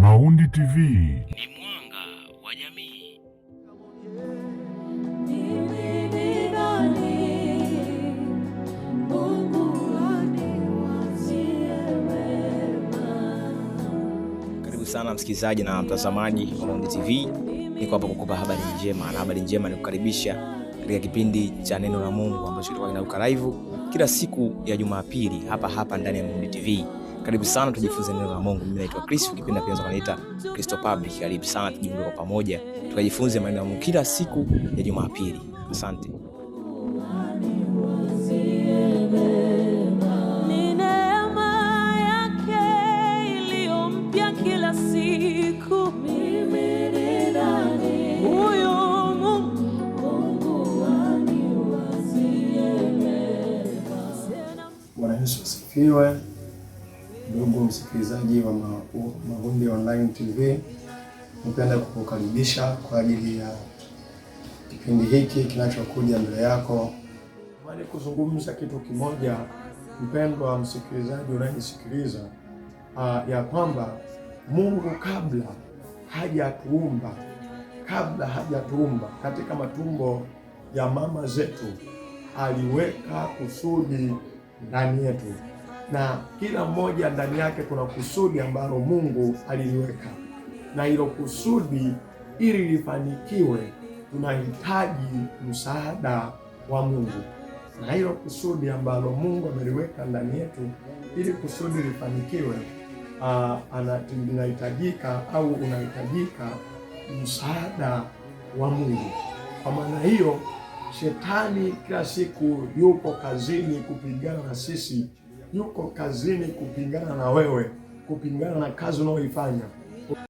Maundi TV ni mwanga wa jamii. Mimi ni nani? Mungu aniwazie wema. Karibu sana msikilizaji na mtazamaji wa Maundi TV. Niko hapa kukupa habari njema, na habari njema ni kukaribisha katika kipindi cha neno la Mungu ambacho kitakuwa kinaruka live kila siku ya Jumapili hapa hapa ndani ya Maundi TV. Karibu sana tujifunze neno la Mungu. Mimi naitwa Chris, ukipenda pia unaweza kuniita Kristo Public. Karibu sana tujiunge kwa pamoja tukajifunze maneno ya Mungu kila siku ya Jumapili. Asante. Ni neema yake iliyo mpya kila siku. Mimi ni nani? Huyu Mungu aniwazie mema. Bwana Yesu asifiwe. Ndugu msikilizaji wa Mawimbi Online TV, nipenda kukukaribisha kwa ajili ya kipindi hiki kinachokuja mbele yako. Natamani kuzungumza kitu kimoja, mpendwa msikilizaji unayenisikiliza, ya kwamba Mungu kabla hajatuumba katika matumbo ya mama zetu aliweka kusudi ndani yetu, na kila mmoja ndani yake kuna kusudi ambalo Mungu aliliweka, na hilo kusudi ili lifanikiwe tunahitaji msaada wa Mungu, na hilo kusudi ambalo Mungu ameliweka ndani yetu ili kusudi lifanikiwe, linahitajika au unahitajika msaada wa Mungu. Kwa maana hiyo, shetani kila siku yupo kazini kupigana na sisi, yuko kazini kupigana na wewe, kupigana na kazi unayoifanya,